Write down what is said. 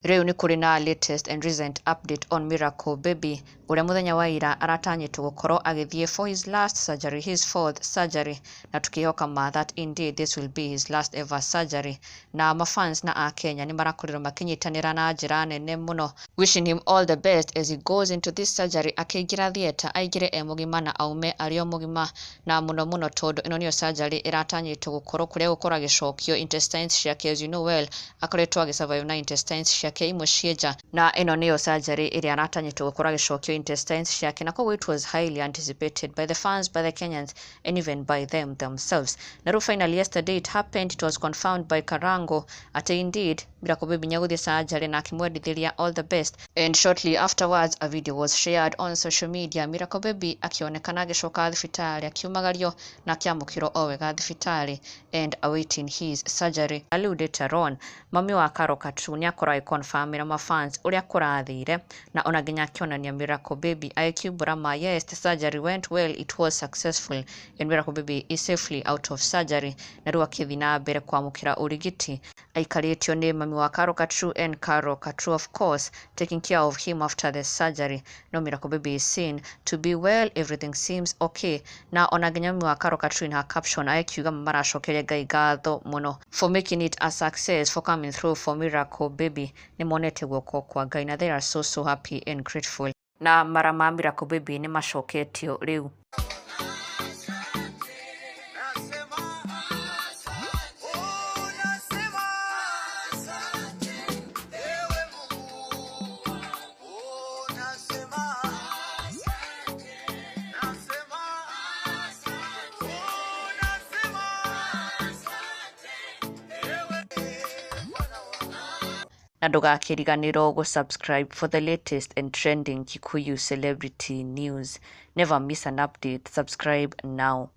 Rĩu nĩ kũrĩ na latest and recent update on Miracle Baby ũrĩa mũthenya wa ira aratanyĩtwo gũkorwo agĩthiĩ for his last surgery, his fourth surgery, na tukĩhoka ma that indeed this will be his last ever surgery. Na mafans na akenya nĩ marakorirwo makĩnyitanĩra na njĩra nene mũno, wishing him all the best as he goes into this surgery. Akĩingĩra theatre aingĩre e mũgima na aume arĩ o mũgima, na mũno mũno tondũ ĩno nĩyo surgery ĩratanyĩtwo gũkorwo kũrĩa gũkorwo agĩcokio intestines ciake. As you know well, akoretwo agĩsurvive na intestines ciake imwe ciĩ nja, na ĩno nĩyo surgery ĩrĩa aratanyĩtwo gũkorwo agĩcokio intestines ciake, na koguo it was highly anticipated by the fans, by the Kenyans and even by them themselves. Na rĩu finally yesterday it happened. It was confirmed by Karango atĩ indeed Miracle Baby nĩegũthiĩ surgery na akĩmwendithĩria all the best, and shortly afterwards a video was shared on social media, Miracle Baby akĩonekana agĩcoka thibitarĩ, akiumagario na akĩamũkĩrwo o wega thibitarĩ and awaiting his surgery. Na rĩu later on mami wa Karo Katru nĩakorwo agĩconfirmĩra mafans ũrĩa kũrathire, na ona nginya akĩonania Miracle Baby agĩkiumbũra ma yes, the surgery went well, it was successful and Miracle Baby is safely out of surgery, na rĩu akĩthiĩ na mbere kwamũkĩra ũrigiti aikarĩtio nĩ mami wa Karo Katru and Karo Katru of course taking care of him after the surgery. No Miracle Baby is seen to be well, everything seems okay, na ona nginya mami wa Karo Katru in her caption agĩkiuga maracokeria Ngai ngatho mũno for making it a success, for coming through for Miracle Baby. Nĩ monete guoko kwa Ngai na they are so so happy and grateful, na mara ma Miracle Baby nĩ macoketio rĩu. Nasema, oh, nasema, ewe Mungu, oh, nasema, nasema, oh, nasema, ewe Bwana wangu. Na ndũgakĩriganĩrwo gũ-subscribe for the latest and trending Kikuyu celebrity news. Never miss an update. Subscribe now.